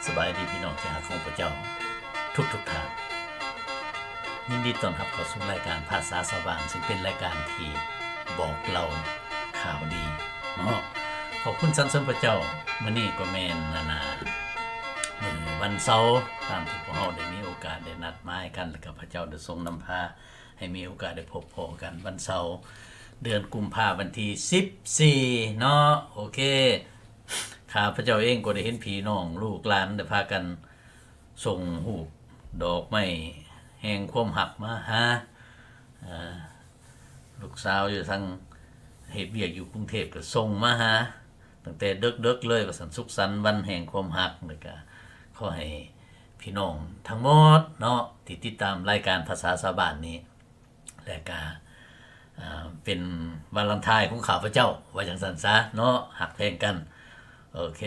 ສະບາຍດີພີ່ນ້ອງທີ່ຮັກຂອງພະເຈົ້າທຸກໆທ່ານ. ຍິນດີຕ້ອນຮັບເຂົ້າສູ່ລາຍການພາສາຊາວບ້ານ, ຊຶ່ງເປັນລາຍການທີ່ບອກເລົ່າຂ່າວດີເນາະ. ຂອບຄຸນສັນເສີນພະເຈົ້າ, ມື້ນີ້ກໍແມ່ນ ອັນນ່າ ມື້ວັນເສົາ ຕາມທີ່ພວກເຮົາໄດ້ມີໂອກາດໄດ້ນັດໝາຍກັນ ແລ້ວກໍພະເຈົ້າໄດ້ຊົງນຳພາ ໃຫ້ມີໂອກາດໄດ້ພົບພໍ້ກັນວັນເສົາ ເດືອນກຸມພາ ວັນທີສິບສີ່ເນາະ. ໂອເຄ ຂ້າພະເຈົ້າເອງກໍໄດ້ເຫັນພີ່ນ້ອງລູກຫຼານໄດ້ພາກັນສົ່ງຮູບດອກໄມ້ແຫ່ງຄວາມຮັກມາຫາ. ເອີ ລູກສາວຢູ່ທາງ ເຮັດວຽກຢູ່ກຸງເທບກໍສົ່ງມາຫາ ຕັ້ງແຕ່ເດິກໆເລີຍວ່າຊັ້ນ, ສຸກສັນວັນແຫ່ງຄວາມຮັກ. ແລ້ວກະຂໍໃຫ້ພີ່ນ້ອງທັງໝົດເນາະ ທີ່ຕິດຕາມລາຍການພາສາຊາວບ້ານນີ້ ແລະກະ ເປັນວາເລັນທາຍຂອງຂ້າພະເຈົ້າ ວ່າຈັ່ງຊັ້ນຊະເນາະ, ຮັກແພງກັນ. ໂອເຄ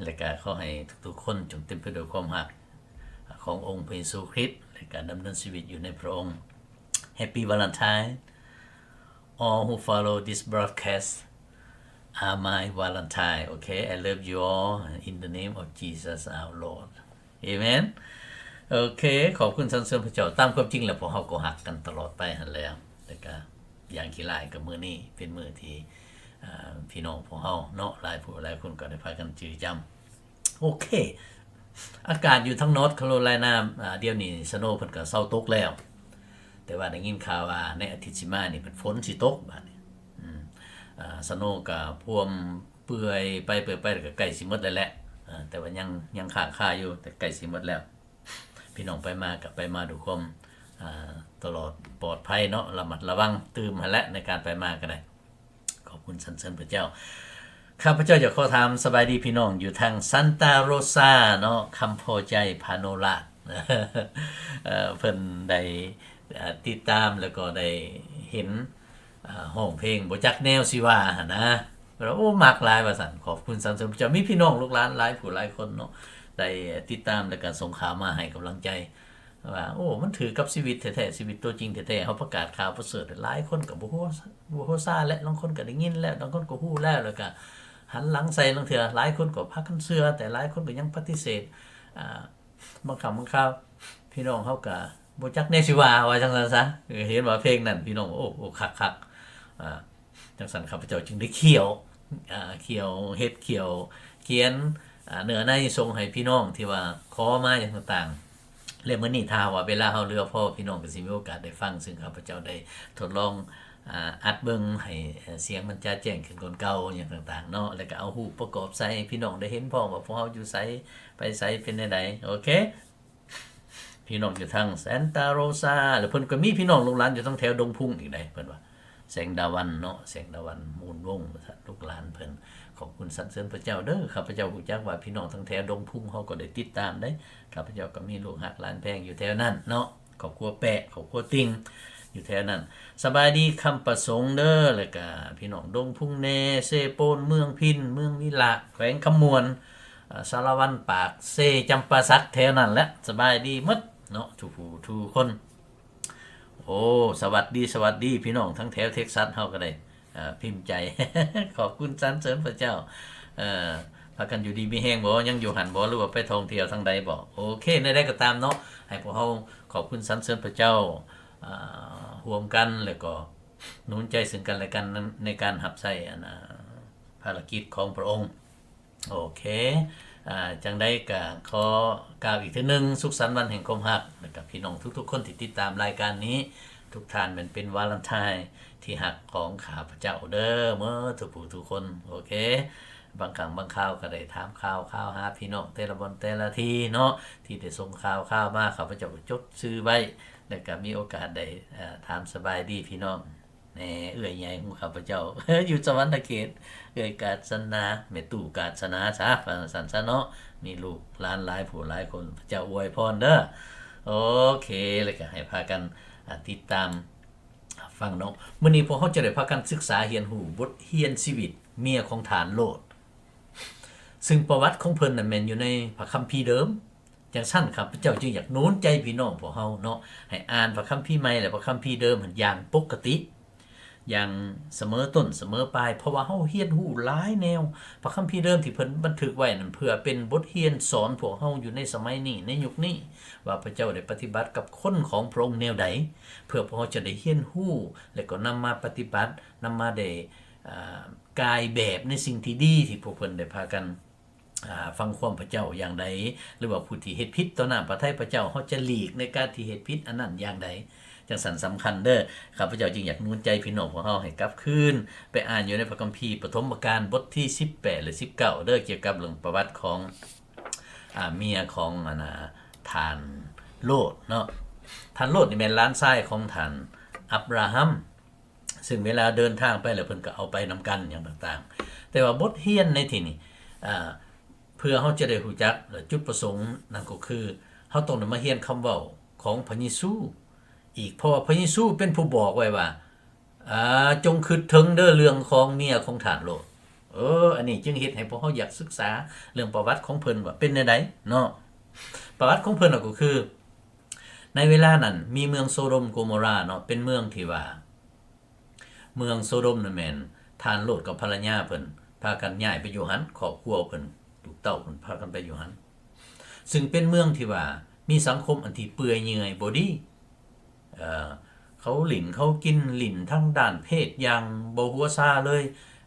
ແລະກະຂໍໃຫ້ທຸກໆຄົນຈົ່ງເຕັມໄປດ້ວຍຄວາມຮັກຂອງອົງພະເຢຊູຄຣິດ ແລະກະດຳເນີນຊີວິດຢູ່ໃນພະອົງ. Happy Valentine. All who follow this broadcast are my Valentine. Okay, I love you all in the name of Jesus our Lord. Amen. ໂອເຄ ຂອບຄຸນສັນເສີນພະເຈົ້າ. ຕາມຄວາມຈິງແລ້ວ ພວກເຮົາກໍຮັກກັນຕະຫຼອດໄປຫັ້ນແຫຼະ. ແລ້ວກະຢ່າງຂີ້ຮ້າຍກໍມື້ນີ້ເປັນມື້ທີ່ ເອີ ພີ່ນ້ອງພວກເຮົາເນາະ ຫຼາຍຜູ້ຫຼາຍຄົນກໍໄດ້ພາກັນຈື່ຈຳ. ໂອເຄ ອາກາດຢູ່ທາງ North Carolina ອາ ດຽວນີ້ snow ເພິ່ນກໍເຊົາຕົກແລ້ວ, ແຕ່ວ່າໄດ້ຍິນຂ່າວວ່າໃນອາທິດຊິມານີ້ ເພິ່ນຝົນຊິຕົກບາດນີ້. ອາ snow ກໍພວມເປື່ອຍໄປ ເປື່ອຍໄປ ແລ້ວກໍໃກ້ຊິໝົດແລ້ວແຫຼະ. ອາ ແຕ່ວ່າຍັງ ຍັງຄ້າງຄາຢູ່ ແຕ່ໃກ້ຊິໝົດແລ້ວ. ພີ່ນ້ອງໄປມາກໍໄປມາດ້ວຍຄວາມ ອາ ຕະຫຼອດປອດໄພເນາະ, ລະມັດລະວັງຕື່ມຫັ້ນແຫຼະ ໃນການໄປມາກໍໄດ້. ຂອບຄຸນສັນເສີນພະເຈົ້າ. ຂ້າພະເຈົ້າຢາກຂໍຖາມສະບາຍດີພີ່ນ້ອງຢູ່ທາງ Santa Rosa ເນາະ, ຄຳພໍໃຈ ພາໂນລາດ ເອີ ເພິ່ນໄດ້ ເອີ ຕິດຕາມ ແລ້ວກໍໄດ້ເຫັນ ເອີ ຮ້ອງເພງບໍ່ຈັກແນວຊິວ່າຫັ້ນນະ. ເພິ່ນວ່າ ໂອ້ ມັກຫຼາຍວ່າຊັ້ນ. ຂອບຄຸນສັນເສີນພະເຈົ້າ. ມີພີ່ນ້ອງລູກຫຼານຫຼາຍຜູ້ຫຼາຍຄົນເນາະ ໄດ້ຕິດຕາມ ແລ້ວກໍສົ່ງຂ່າວມາໃຫ້ກຳລັງໃຈ ວ່າ ໂອ້ ມັນຖືກກັບຊີວິດແທ້ໆ, ຊີວິດຕົວຈິງແທ້ໆ. ເຮົາປະກາດຂ່າວປະເສີດ ຫຼາຍຄົນກໍບໍ່ຮູ້ ບໍ່ຮູ້ຊາແລ້ວ, ລາງຄົນກໍໄດ້ຍິນແລ້ວ, ລາງຄົນກໍຮູ້ແລ້ວ, ແລ້ວກໍຫັນຫຼັງໃສ່. ລາງເທື່ອຫຼາຍຄົນກໍພາກັນເຊື່ອ, ແຕ່ຫຼາຍຄົນກໍຍັງປະຕິເສດ. ອາ ບາງຄັ້ງບາງຄາວ ພີ່ນ້ອງເຮົາກໍບໍ່ຈັກແນວຊິວ່າ, ວ່າຈັ່ງຊັ້ນຊະ. ເອີ ເຫັນວ່າເພງນັ້ນ ພີ່ນ້ອງ ໂອ້ ໂອ້ ຄັກໆ. ອາ ຈັ່ງຊັ້ນ ຂ້າພະເຈົ້າຈຶ່ງໄດ້ຂຽວ ອາ ຂຽວເຮັດ ຂຽວຂຽນ ອາ ເນື້ອໃນສົ່ງໃຫ້ພີ່ນ້ອງທີ່ວ່າຂໍມາຫຍັງຕ່າງໆ ແລະ ມື້ນີ້ຖ້າຫາກວ່າເວລາເຮົາເຫຼືອພໍ ພີ່ນ້ອງກໍຊິມີໂອກາດໄດ້ຟັງ, ຊຶ່ງຂ້າພະເຈົ້າໄດ້ທົດລອງ ອາ ອັດເບິ່ງໃຫ້ ເອີ ສຽງມັນຈະແຈ້ງຂຶ້ນກວ່າເກົ່າຫຍັງຕ່າງໆເນາະ, ແລ້ວກໍເອົາຮູບປະກອບໃສ່ໃຫ້ພີ່ນ້ອງໄດ້ເຫັນພ້ອມວ່າພວກເຮົາຢູ່ໃສ ໄປໃສ ເປັນແນວໃດ. ໂອເຄ ພີ່ນ້ອງຢູ່ທາງ Santa Rosa ແລ້ວເພິ່ນກໍມີພີ່ນ້ອງລູກຫຼານຢູ່ທາງແຖວດົງພຸງອີກໃດ໋ ເພິ່ນວ່າ ແສງດາວັນເນາະ ແສງດາວັນ ມູນວົງ ວ່າຊັ້ນ ລູກຫຼານເພິ່ນ. ຂອບຄຸນສັນເສີນພະເຈົ້າເດີ. ຂ້າພະເຈົ້າຮູ້ຈັກວ່າພີ່ນ້ອງທາງແຖວດົງພຸງເຮົາກໍໄດ້ຕິດຕາມໄດ໋. ຂ້າພະເຈົ້າກໍມີລູກຮັກຫຼານແພງຢູ່ແຖວນັ້ນເນາະ, ຄອບຄົວແປະ ຄອບຄົວຕິ່ງ ຢູ່ແຖວນັ້ນ. ສະບາຍດີຄຳປະສົງເດີ ແລ້ວກະພີ່ນ້ອງດົງພຸງແນ່ ເຊໂປນ ເມືອງພິນ ເມືອງວິລະ ແຂວງຄຳມ່ວນ ອາ ສາລະວັນ ປາກເຊ ຈຳປາສັກ ແຖວນັ້ນແຫຼະ. ສະບາຍດີໝົດເນາະ ທຸກຜູ້ທຸກຄົນ. ໂອ້ ສະຫວັດດີ ສະຫວັດດີ ພີ່ນ້ອງທາງແຖວເທັກຊັສເຮົາກໍໄດ້ ອາ ພິມໃຈ. ຂອບຄຸນສັນເສີນພະເຈົ້າ. ເອີ ພາກັນຢູ່ດີມີແຮງບໍ່? ຍັງຢູ່ຫັ້ນບໍ່? ຫຼືວ່າໄປທ່ອງທ່ຽວທາງໃດບໍ່? ໂອເຄ ແນວໃດກໍຕາມເນາະ ໃຫ້ພວກເຮົາຂອບຄຸນສັນເສີນພະເຈົ້າ ອາ ຮ່ວມກັນ ແລ້ວກໍໜູນໃຈເຊິ່ງກັນແລະກັນ ໃນການຮັບໃຊ້ ອັນ ອາ ພາລະກິດຂອງພະອົງ. ໂອເຄ ອາ ຈັ່ງໃດກະຂໍກ່າວອີກເທື່ອໜຶ່ງ ສຸກສັນວັນແຫ່ງຄວາມຮັກ ແລະກະພີ່ນ້ອງທຸກໆຄົນທີ່ຕິດຕາມລາຍການນີ້ ທຸກທ່ານແມ່ນເປັນວາເລັນທາຍທີ່ຮັກຂອງຂ້າພະເຈົ້າເດີ ເໝິດທຸກຜູ້ທຸກຄົນ. ໂອເຄ ບາງຄັ້ງບາງຄາວກໍໄດ້ຖາມຂ່າວ ຂ່າວຫາພີ່ນ້ອງແຕ່ລະບ່ອນແຕ່ລະທີ່ເນາະ ທີ່ໄດ້ສົ່ງຂ່າວ ຂ່າວມາ ຂ້າພະເຈົ້າກໍຈົດຊື່ໄວ້ ແລະກະມີໂອກາດໄດ້ ເອີ ຖາມສະບາຍດີພີ່ນ້ອງ. ແນ່ ເອື້ອຍໃຫຍ່ຂອງຂ້າພະເຈົ້າ ຢູ່ສະຫວັນນະເຂດ ເອື້ອຍກາດສະໜາ ແມ່ຕູ້ກາດສະໜາຊະ ວ່າຊັ້ນຊະເນາະ. ມີລູກຫຼານຫຼາຍຜູ້ຫຼາຍຄົນ ພະເຈົ້າອວຍພອນເດີ. ໂອເຄ ແລ້ວກໍໃຫ້ພາກັນ ອາ ຕິດຕາມຟັງເນາະ. ມື້ນີ້ພວກເຮົາຈະໄດ້ພາກັນສຶກສາຮຽນຮູ້ບົດຮຽນຊີວິດເມຍຂອງທ່ານໂລດ ຊຶ່ງປະຫວັດຂອງເພິ່ນນັ້ນແມ່ນຢູ່ໃນພະຄຳພີເດີມ. ຈັ່ງຊັ້ນ ຂ້າພະເຈົ້າຈຶ່ງຢາກໜູນໃຈພີ່ນ້ອງພວກເຮົາເນາະ ໃຫ້ອ່ານພະຄຳພີໃໝ່ ແລະ ພະຄຳພີເດີມຫັ້ນຢ່າງປົກກະຕິ. ຢ່າງສະເໝີຕົ້ນສະເໝີປາຍ, ເພາະວ່າເຮົາຮຽນຮູ້ຫຼາຍແນວ. ພະຄຳພີເດີມທີ່ເພິ່ນບັນທຶກໄວ້ນັ້ນ ເພື່ອເປັນບົດຮຽນສອນພວກເຮົາຢູ່ໃນສະໄໝນີ້, ໃນຍຸກນີ້, ວ່າພະເຈົ້າໄດ້ປະຕິບັດກັບຄົນຂອງພະອົງແນວໃດ, ເພື່ອພວກເຮົາຈະໄດ້ຮຽນຮູ້ ແລະ ກໍນຳມາປະຕິບັດ, ນຳມາໄດ້ ອາ ກາຍແບບໃນສິ່ງທີ່ດີທີ່ພວກເພິ່ນໄດ້ພາກັນ ອາ ຟັງຄວາມພະເຈົ້າຢ່າງໃດ, ຫຼືວ່າຜູ້ທີ່ເຮັດຜິດຕໍ່ໜ້າພະໄທພະເຈົ້າ, ເຮົາຈະຫຼີກໃນການທີ່ເຮັດຜິດອັນນັ້ນຢ່າງໃດ. ຈັ່ງຊັ້ນສຳຄັນເດີ້. ຂ້າພະເຈົ້າຈຶ່ງຢາກໜູນໃຈພີ່ນ້ອງພວກເຮົາໃຫ້ກັບຄືນໄປອ່ານຢູ່ໃນພະຄຳພີປະຖົມມະການບົດທີສິບແປດ ແລະ ສິບເກົ້າເດີ້, ກ່ຽວກັບເລື່ອງປະຫວັດຂອງ ອາ ເມຍຂອງ ອັນນ່າ ທ່ານໂລດເນາະ. ທ່ານໂລດນີ້ແມ່ນຫຼານຊາຍຂອງທ່ານອັບຣາຮຳ. ຊຶ່ງເວລາເດີນທາງໄປແລ້ວ ເພິ່ນກໍເອົາໄປນຳກັນຫຍັງຕ່າງໆ. ແຕ່ວ່າບົດຮຽນໃນທີ່ນີ້ ອາ ເພື່ອເຮົາຈະໄດ້ຮູ້ຈັກ ແລະ ຈຸດປະສົງນັ້ນກໍຄື ເຮົາຕ້ອງໄດ້ມາຮຽນຄຳເວົ້າຂອງພະເຢຊູອີກ, ເພາະວ່າພະເຢຊູເປັນຜູ້ບອກໄວ້ວ່າ ອາ ຈົ່ງຄິດເຖິງເດີ້ເລື່ອງຂອງເມຍຂອງທ່ານໂລດ. ເອີ ອັນນີ້ຈຶ່ງເຮັດໃຫ້ພວກເຮົາຢາກສຶກສາເລື່ອງປະຫວັດຂອງເພິ່ນວ່າເປັນແນວໃດເນາະ. ປະຫວັດຂອງເພິ່ນກໍຄື ໃນເວລານັ້ນມີເມືອງໂຊໂດມໂກໂມຣາເນາະ, ເປັນເມືອງທີ່ວ່າ ເມືອງໂຊໂດມນັ້ນແມ່ນທ່ານໂລດກັບພັນລະຍາເພິ່ນພາກັນຍ້າຍໄປຢູ່ຫັ້ນ, ຄອບຄົວເພິ່ນ ລູກເຕົ້າເພິ່ນພາກັນໄປຢູ່ຫັ້ນ, ຊຶ່ງເປັນເມືອງທີ່ວ່າມີສັງຄົມອັນທີ່ເປື່ອຍເຫຍື່ອຍບໍ່ດີ. ເອີ ເຂົາຫຼິ້ນ ເຂົາກິນ, ຫຼິ້ນທາງດ້ານເພດຢ່າງບໍ່ຫົວຊາເລີຍ,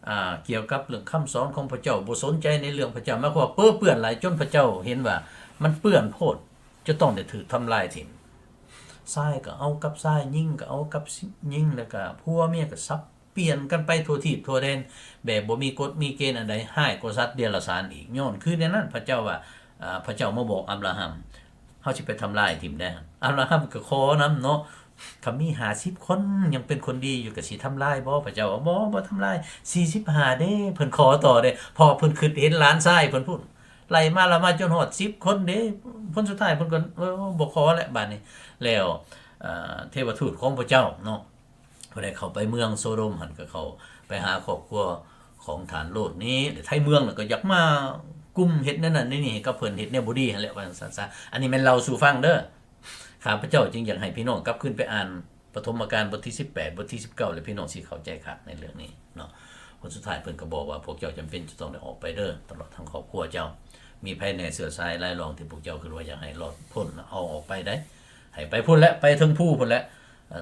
ອາ ກ່ຽວກັບເລື່ອງຄຳສອນຂອງພະເຈົ້າ, ບໍ່ສົນໃຈໃນເລື່ອງພະເຈົ້າ, ໝາຍຄວາມວ່າເປິເປື້ອນຫຼາຍ ຈົນພະເຈົ້າເຫັນວ່າມັນເປື້ອນໂພດ, ຈະຕ້ອງໄດ້ຖືກທຳລາຍຖິ້ມ. ຊາຍກໍເອົາກັບຊາຍ, ຍິງກໍເອົາກັບຍິງ, ແລ້ວກໍຜົວເມຍກໍສັບປ່ຽນກັນໄປທົ່ວທີບທົ່ວແດນ ແບບບໍ່ມີກົດມີເກນອັນໃດ, ຮ້າຍກວ່າສັດເດຍລະສານອີກ. ຍ້ອນຄືແນວນັ້ນ ພະເຈົ້າວ່າ ອາ ພະເຈົ້າມາບອກອັບຣາຮຳ, ເຮົາຊິໄປທຳລາຍຖິ້ມແດ່. ອັບຣາຮຳກໍຂໍນຳເນາະ, ຖ້າມີຫ້າສິບຄົນຍັງເປັນຄົນດີຢູ່ ກໍຊິທຳລາຍບໍ່? ພະເຈົ້າວ່າ ບໍ່, ບໍ່ທຳລາຍ. ສີ່ສິບຫ້າເດ້? ເພິ່ນຂໍຕໍ່ເດ້, ເພາະເພິ່ນຄິດເຫັນຫຼານຊາຍເພິ່ນພຸ້ນ ໄລ່ມາ ໄລ່ມາຈົນຮອດສິບຄົນເດ້. ຜົນສຸດທ້າຍເພິ່ນກໍ ເອີ ບໍ່ຂໍແຫຼະບາດນີ້. ແລ້ວ ເອີ ເທວະທູດຂອງພະເຈົ້າເນາະ ເພິ່ນໄດ້ເຂົ້າໄປເມືອງໂຊໂດມຫັ້ນ, ກໍເຂົ້າໄປຫາຄອບຄົວຂອງທ່ານໂລດນີ້, ແລະ ໄທເມືອງນັ້ນກໍຢາກມາກຸມເຮັດແນວນັ້ນແນວນີ້ໃຫ້ກັບເພິ່ນ, ເຮັດແນວບໍ່ດີຫັ້ນແຫຼະ ວ່າຊັ້ນຊະ. ອັນນີ້ແມ່ນເລົ່າສູ່ຟັງເດີ້. ຂ້າພະເຈົ້າຈຶ່ງຢາກໃຫ້ພີ່ນ້ອງກັບຄືນໄປອ່ານປະຖົມມະການບົດທີສິບແປດ ບົດທີສິບເກົ້າ ແລ້ວພີ່ນ້ອງຊິເຂົ້າໃຈຄັກໃນເລື່ອງນີ້ເນາະ. ຜົນສຸດທ້າຍເພິ່ນກໍບອກວ່າ ພວກເຈົ້າຈຳເປັນຈະຕ້ອງໄດ້ອອກໄປເດີ້, ຕະຫຼອດທັງຄອບຄົວເຈົ້າ. ມີໃຜແດ່ເຊື້ອສາຍລາຍລອງທີ່ພວກເຈົ້າຄິດວ່າຢາກໃຫ້ລອດພົ້ນ? ເອົາອອກໄປໄດ໋, ໃຫ້ໄປພຸ້ນແຫຼະ, ໄປເທິງພູພຸ້ນແຫຼະ.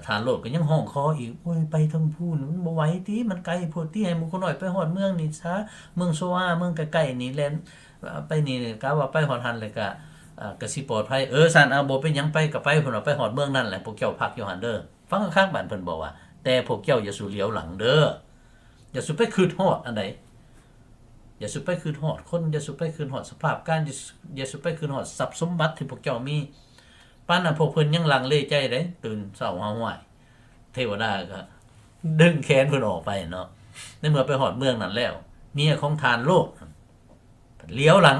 ທ່ານໂລດກໍຍັງຮ້ອງຂໍອີກ, ໂອ້ຍ ໄປເທິງພູນີ້ມັນບໍ່ໄຫວຕິ, ມັນໄກໂພດຕິ, ໃຫ້ໝູ່ຄົນນ້ອຍໄປຮອດເມືອງນີ້ຊະ, ເມືອງໂຊອາ, ເມືອງໃກ້ໆນີ້, ແລ່ນໄປນີ້, ກະວ່າໄປຮອດຫັ້ນແລ້ວກະ ກະຊິປອດໄພ. ເອີ ຊັ້ນ ເອົາ ບໍ່ເປັນຫຍັງ, ໄປກະໄປ, ເພິ່ນວ່າໄປຮອດເມືອງນັ້ນແຫຼະ, ພວກເຈົ້າພັກຢູ່ຫັ້ນເດີ້. ຟັງຄັກໆ ບາດເພິ່ນບອກວ່າ ແຕ່ພວກເຈົ້າຢ່າສູ່ຫຼຽວຫຼັງເດີ້, ຢ່າສູ່ໄປຄິດຮອດອັນໃດ, ຢ່າສູ່ໄປຄິດຮອດຄົນ, ຢ່າສູ່ໄປຄິດຮອດສະພາບການ, ຢ່າສູ່ໄປຄິດຮອດຊັບສົມບັດທີ່ພວກເຈົ້າມີ. ປານນັ້ນພວກເພິ່ນຍັງລັງເລໃຈເດ້, ຕື່ນເຊົ້າຫາຫ້ວຍ ເທວະດາກໍດຶງແຂນເພິ່ນອອກໄປເນາະ. ໃນເມື່ອໄປຮອດເມືອງນັ້ນແລ້ວ, ເມຍຂອງທ່ານໂລດຫຼຽວຫຼັງ,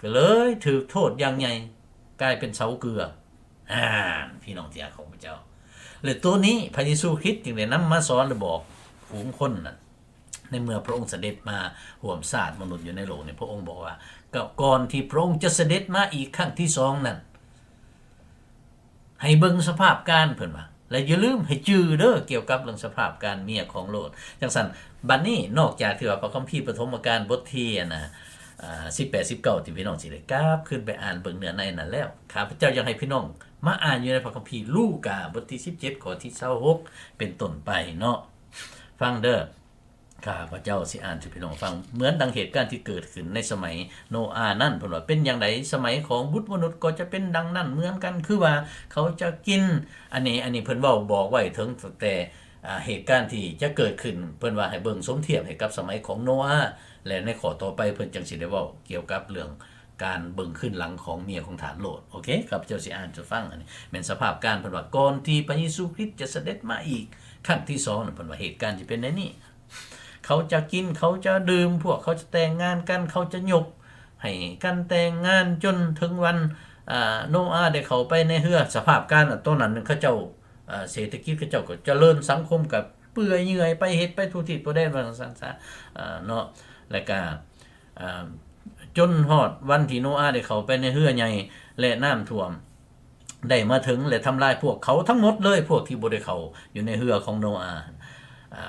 ກໍເລີຍຖືກໂທດຢ່າງໃຫຍ່, ກາຍເປັນເສົາເກືອ. ອ່າ ພີ່ນ້ອງທີ່ຮັກຂອງພະເຈົ້າ, ແລະ ໂຕນີ້ພະເຢຊູຄຣິດຈຶ່ງໄດ້ນຳມາສອນ ແລະ ບອກຝູງຄົນນັ້ນ. ໃນເມື່ອພະອົງສະເດັດມາຮ່ວມຊາດມະນຸດຢູ່ໃນໂລກນີ້, ພະອົງບອກວ່າ ກໍກ່ອນທີ່ພະອົງຈະສະເດັດມາອີກຄັ້ງທີສອງນັ້ນ, ໃຫ້ເບິ່ງສະພາບການ, ເພິ່ນວ່າ, ແລະ ຢ່າລືມໃຫ້ຈື່ເດີ້ ກ່ຽວກັບເລື່ອງສະພາບການເມຍຂອງໂລດ. ຈັ່ງຊັ້ນ ບັດນີ້ ນອກຈາກທີ່ວ່າພະຄຳພີປະຖົມມະການບົດທີອັນນ່າ ອາ ສິບແປດ ສິບເກົ້າ ທີ່ພີ່ນ້ອງຊິໄດ້ກັບຄືນໄປອ່ານເບິ່ງເນື້ອໃນນັ້ນແລ້ວ, ຂ້າພະເຈົ້າຢາກໃຫ້ພີ່ນ້ອງມາອ່ານຢູ່ໃນພະຄຳພີລູກາ ບົດທີສິບເຈັດ ຂໍ້ທີຊາວຫົກ ເປັນຕົ້ນໄປເນາະ. ຟັງເດີ້. ຂ້າພະເຈົ້າຊິອ່ານໃຫ້ພີ່ນ້ອງຟັງ ເໝືອນດັ່ງເຫດການທີ່ເກີດຂຶ້ນໃນສະໄໝໂນອານັ້ນ. ເພິ່ນວ່າ ເປັນຢ່າງໃດ ສະໄໝຂອງບຸດມະນຸດກໍຈະເປັນດັ່ງນັ້ນເໝືອນກັນ, ຄືວ່າເຂົາຈະກິນ, ອັນນີ້ ອັນນີ້ເພິ່ນເວົ້າບອກໄວ້ເຖິງແຕ່ ອາ ເຫດການທີ່ຈະເກີດຂຶ້ນ. ເພິ່ນວ່າໃຫ້ເບິ່ງສົມທຽບໃຫ້ກັບສະໄໝຂອງໂນອາ, ແລະ ໃນຂໍ້ຕໍ່ໄປເພິ່ນຈັ່ງຊິໄດ້ເວົ້າກ່ຽວກັບເລື່ອງການເບິ່ງຄືນຫຼັງຂອງເມຍຂອງທ່ານໂລດ. ໂອເຄ, ຂ້າພະເຈົ້າຊິອ່ານສູ່ຟັງ. ອັນນີ້ແມ່ນສະພາບການ, ເພິ່ນວ່າ ກ່ອນທີ່ພະເຢຊູຄຣິດຈະສະເດັດມາອີກຄັ້ງທີສອງນັ້ນ, ເພິ່ນວ່າເຫດການຈະເປັນແນວນີ້. ເຂົາຈະກິນ, ເຂົາຈະດື່ມ, ພວກເຂົາຈະແຕ່ງງານກັນ, ເຂົາຈະຍົກໃຫ້ກັນແຕ່ງງານຈົນເຖິງວັນ ອາ ໂນອາໄດ້ເຂົ້າໄປໃນເຮືອ. ສະພາບການຕອນນັ້ນເຂົາເຈົ້າ ອາ ເສດຖະກິດເຂົາເຈົ້າກໍຈະເລີນ, ສັງຄົມກໍເປື່ອຍເຫຍື່ອຍໄປ, ເຮັດໄປທົ່ວທິດທົ່ວແດນ ວ່າຊັ້ນຊະ ເນາະ. ແລ້ວກໍ ອາ ຈົນຮອດວັນທີ່ໂນອາໄດ້ເຂົ້າໄປໃນເຮືອໃຫຍ່ ແລະ ນ້ຳຖ້ວມ ໄດ້ມາເຖິງ ແລະ ທຳລາຍພວກເຂົາທັງໝົດເລີຍ, ພວກທີ່ບໍ່ໄດ້ເຂົ້າຢູ່ໃນເຮືອຂອງໂນອາ.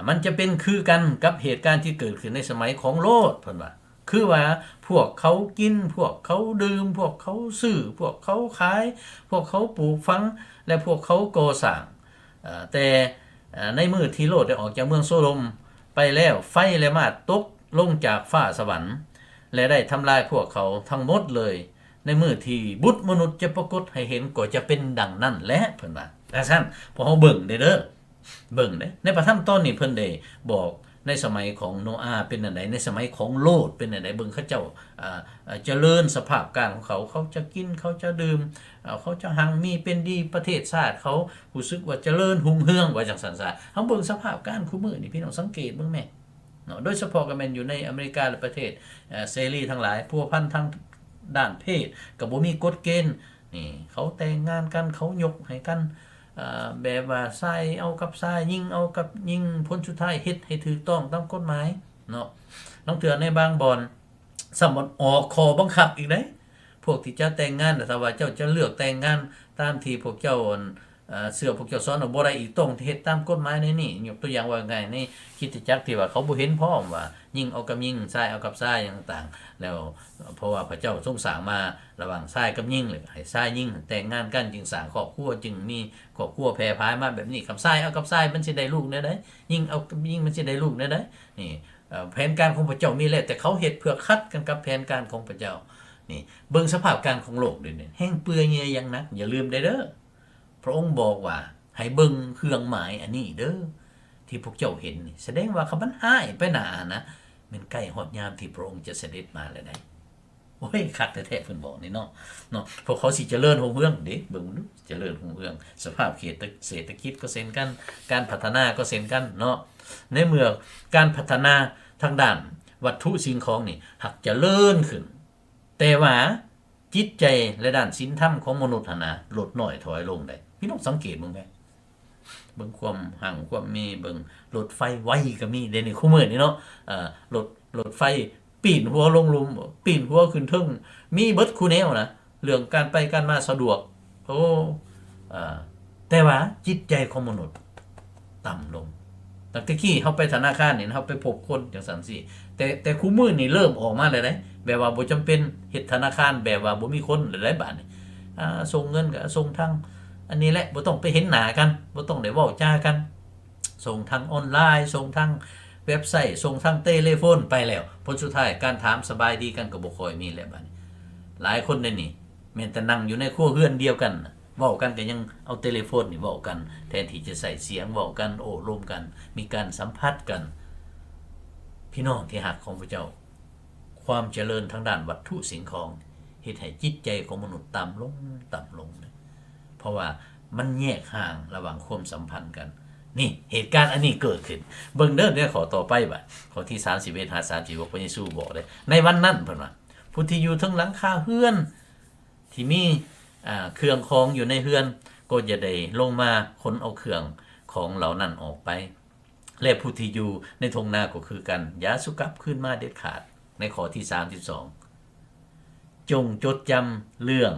ມັນຈະເປັນຄືກັນກັບເຫດການທີ່ເກີດຂຶ້ນໃນສະໄໝຂອງໂລດ ເພິ່ນວ່າ ຄືວ່າພວກເຂົາກິນ ພວກເຂົາດື່ມ ພວກເຂົາຊື້ ພວກເຂົາຂາຍ ພວກເຂົາປູກຝັງ ແລະ ພວກເຂົາກໍ່ສ້າງ. ເອີ ແຕ່ ເອີ ໃນມື້ທີ່ໂລດໄດ້ອອກຈາກເມືອງໂຊໂດມໄປແລ້ວ ໄຟແລະມາຕົກລົງຈາກຟ້າສະຫວັນ ແລະ ໄດ້ທຳລາຍພວກເຂົາທັງໝົດເລີຍ. ໃນມື້ທີ່ບຸດມະນຸດຈະປາກົດໃຫ້ເຫັນ ກໍຈະເປັນດັ່ງນັ້ນແຫຼະ ເພິ່ນວ່າ. ຈັ່ງຊັ້ນ ພວກເຮົາເບິ່ງເດີ້ ເບິ່ງເດ້ ໃນພະທຳຕອນນີ້ເພິ່ນໄດ້ບອກໃນສະໄໝຂອງໂນອາເປັນແນວໃດ, ໃນສະໄໝຂອງໂລດເປັນແນວໃດ. ເບິ່ງເຂົາເຈົ້າ ອ່າ ຈະເລີນສະພາບການຂອງເຂົາ, ເຂົາຈະກິນ, ເຂົາຈະດື່ມ, ເຂົາຈະຮັ່ງມີເປັນດີ, ປະເທດຊາດເຂົາຮູ້ສຶກວ່າຈະເລີນຮຸ່ງເຮືອງ ວ່າຈັ່ງຊັ້ນຊະ. ເຮົາເບິ່ງສະພາບການຄູ່ມື້ນີ້ ພີ່ນ້ອງສັງເກດເບິ່ງແມ້ ເນາະ ໂດຍສະເພາະກໍແມ່ນຢູ່ໃນອາເມລິກາ ແລະ ປະເທດ ເອີ ເສລີທັງຫຼາຍ ພົວພັນທາງດ້ານເພດກໍບໍ່ມີກົດເກນ. ນີ້ ເຂົາແຕ່ງງານກັນ ເຂົາຍົກໃຫ້ກັນ ເອີ ແບບວ່າຊາຍເອົາກັບຊາຍ ຍິງເອົາກັບຍິງ ຜົນສຸດທ້າຍເຮັດໃຫ້ຖືກຕ້ອງຕາມກົດໝາຍເນາະ. ລາງເທື່ອໃນບາງບ່ອນຊ້ຳອອກຂໍ້ບັງຄັບອີກເດ້ ພວກທີ່ຈະແຕ່ງງານ ຖ້າວ່າເຈົ້າຈະເລືອກແຕ່ງງານຕາມທີ່ພວກເຈົ້າ ເອີ ເຊື່ອພວກເຈົ້າສອນ ບໍ່ໄດ້ອີກ ຕ້ອງເຮັດຕາມກົດໝາຍໃນນີ້. ຍົກຕົວຢ່າງວ່າງ່າຍ ໃນຄຣິສຕະຈັກທີ່ວ່າເຂົາບໍ່ເຫັນພ້ອມວ່າຍິງເອົາກັບຍິງ ຊາຍເອົາກັບຊາຍຫຍັງຕ່າງແລ້ວ ເພາະວ່າພະເຈົ້າຊົງສ້າງມາລະຫວ່າງຊາຍກັບຍິງ ແລະ ໃຫ້ຊາຍຍິງແຕ່ງງານກັນ ຈຶ່ງສ້າງຄອບຄົວ ຈຶ່ງມີຄອບຄົວແຜ່ຜາຍມາແບບນີ້. ຄັນຊາຍເອົາກັບຊາຍ ມັນຊິໄດ້ລູກແນວໃດ? ຍິງເອົາກັບຍິງ ມັນຊິໄດ້ລູກແນວໃດ? ນີ້ ເອີ ແຜນການຂອງພະເຈົ້າມີແລ້ວ ແຕ່ເຂົາເຮັດເພື່ອຂັດກັນກັບແຜນການຂອງພະເຈົ້າ. ນີ້ ເບິ່ງສະພາບການຂອງໂລກດຽວນີ້ ແຮງເປື່ອຍເຫຍື່ອຢ່າງໜັກ. ຢ່າລືມໄດ້ເດີ້ ພະອົງບອກວ່າ ໃຫ້ເບິ່ງເຄື່ອງໝາຍອັນນີ້ເດີ້ ທີ່ພວກເຈົ້າເຫັນນີ້ ສະແດງວ່າຄັນມັນຮ້າຍໄປໜ້ານະ ແມ່ນໃກ້ຮອດຍາມທີ່ພະອົງຈະສະເດັດມາແລ້ວໃດ. ໂອ້ຍ ຄັກແທ້ໆ ເພິ່ນບອກນີ້ເນາະ ເນາະ ພວກເຂົາຊິຈະເລີນຮຸ່ງເຮືອງເດ້ ເບິ່ງດູ ຈະເລີນຮຸ່ງເຮືອງ. ສະພາບເຂດ ເສດຖະກິດກໍເຊັ່ນກັນ ການພັດທະນາກໍເຊັ່ນກັນເນາະ. ໃນເມື່ອການພັດທະນາທາງດ້ານວັດຖຸສິ່ງຂອງນີ້ຫາກຈະເລີນຂຶ້ນ ແຕ່ວ່າຈິດໃຈ ແລະ ດ້ານສິນທຳຂອງມະນຸດຫັ້ນນະ ຫຼຸດນ້ອຍຖອຍລົງໄດ໋. ພີ່ນ້ອງສັງເກດເບິ່ງແມ້ ເບິ່ງຄວາມຮັ່ງຄວາມມີ ເບິ່ງລົດໄຟໄວກໍມີ ດຽວນີ້ຄູ່ມື້ນີ້ເນາະ ເອີ ລົດ ລົດໄຟປີ້ນຫົວລົງຫຼຸມ ປີ້ນຫົວຂຶ້ນເທິງ ມີເບິດຄູ່ແນວນະ ເລື່ອງການໄປການມາສະດວກ. ໂອ້ ເອີ ແຕ່ວ່າຈິດໃຈຂອງມະນຸດຕ່ຳລົງ. ຕັ້ງແຕ່ກີ້ເຮົາໄປທະນາຄານນີ້ ເຮົາໄປພົບຄົນຈັ່ງຊັ້ນຊີ້ ແຕ່ ແຕ່ຄູ່ມື້ນີ້ເລີ່ມອອກມາແລ້ວເດ້ ແບບວ່າບໍ່ຈຳເປັນເຮັດທະນາຄານ ແບບວ່າບໍ່ມີຄົນແລ້ວໄດ໋ບາດນີ້. ອ່າ ສົ່ງເງິນກໍສົ່ງທາງອັນນີ້ແຫຼະ ບໍ່ຕ້ອງໄປເຫັນໜ້າກັນ ບໍ່ຕ້ອງໄດ້ເວົ້າຈາກັນ ສົ່ງທາງອອນລາຍ ສົ່ງທາງເວັບໄຊ ສົ່ງທາງເຕເລໂຟນໄປແລ້ວ ຜົນສຸດທ້າຍການຖາມສະບາຍດີກັນກໍບໍ່ຄ່ອຍມີແລ້ວບາດນີ້. ຫຼາຍຄົນດຽວນີ້ແມ່ນແຕ່ນັ່ງຢູ່ໃນຄົວເຮືອນດຽວກັນ ເວົ້າກັນກໍຍັງເອົາເຕເລໂຟນນີ້ເວົ້າກັນ ແທນທີ່ຈະໃຊ້ສຽງເວົ້າກັນ ໂອ້ລົມກັນ ມີການສຳຜັດກັນ. ພີ່ນ້ອງທີ່ຮັກຂອງພະເຈົ້າ, ຄວາມຈະເລີນທາງດ້ານວັດຖຸສິ່ງຂອງ ເຮັດໃຫ້ຈິດໃຈຂອງມະນຸດຕ່ຳລົງ, ຕ່ຳລົງ, ເພາະວ່າມັນແຍກຫ່າງລະຫວ່າງຄວາມສຳພັນກັນ. ນີ້ ເຫດການອັນນີ້ເກີດຂຶ້ນ. ເບິ່ງເດີ້ ໃນຂໍ້ຕໍ່ໄປບາດ ຂໍ້ທີສາມສິບເອັດຫາສາມສິບຫົກ ພະເຢຊູບອກເດ້ ໃນວັນນັ້ນ ເພິ່ນວ່າ ຜູ້ທີ່ຢູ່ເທິງຫຼັງຄາເຮືອນ ທີ່ມີ ອ່າ ເຄື່ອງຂອງຢູ່ໃນເຮືອນ ກໍຈະໄດ້ລົງມາຂົນເອົາເຄື່ອງຂອງເຫຼົ່ານັ້ນອອກໄປ ແລະ ຜູ້ທີ່ຢູ່ໃນທົ່ງນາກໍຄືກັນ ຢ່າສຸກັບຄືນມາເດັດຂາດ. ໃນຂໍ້ທີສາມສິບສອງ ຈົ່ງຈົດຈຳເລື່ອງ